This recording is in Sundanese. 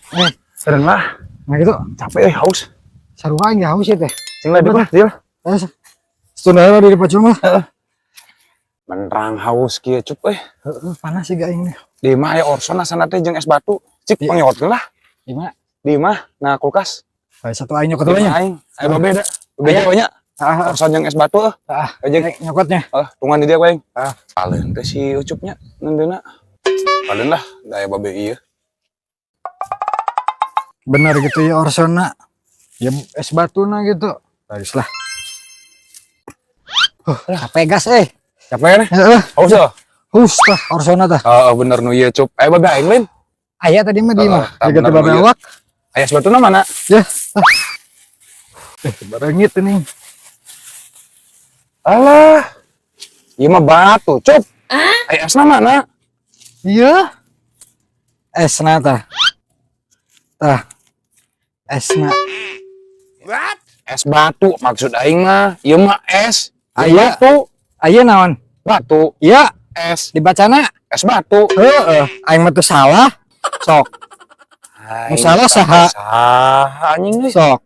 Eh, Keren lah. Nah gitu. Capek eh, haus. Sarua aing haus ya teh. Cing lah, di dia. Eh, setundara di pacul mah. Menerang haus kieu, Cup eh. Heeh, panas sih aing nih. Di imah aya Orson asana teh jeung es batu. Cik Iya. pangyotkeun lah. Di mana? Di imah na kulkas. Bae satu aing nyokot Di nya. imah aing. Aya babe da. Babe Aya. banyak. Ah, Orson jeung es batu eh. ah, Aja. aing nyokotnya. Ah, tungguan di dia ku aing. Ah. Paleun teh si Ucupnya nandeuna. Paleun lah, da aya babe ieu. Bener gitu ya Orsona. Ya es batuna gitu. Bagus lah. Capek gas eh. Capek nih? Heeh. Haus ya? Hus tah Orsona tah. Heeh, bener nu ieu, Cup. Aya babe aing lain. Aya tadi mah di Heeh, mah. tah Jaga bener teh babe nu ieu. awak. Aya es batuna mana? Ya. Tah. Eh, barengit ini. Alah. Ieu mah batu, Cup. Aya esna mana? Iya. Esna tah. Tah. Esna. Es batu maksud aing mah. Ieu mah es. Ieu Aya. batu. Aya naon? Batu. Iya, Es. dibacana. Es batu. Heeh, aing mah teu salah. Sok, Aing salah saha? Saha anjing euy. Sok.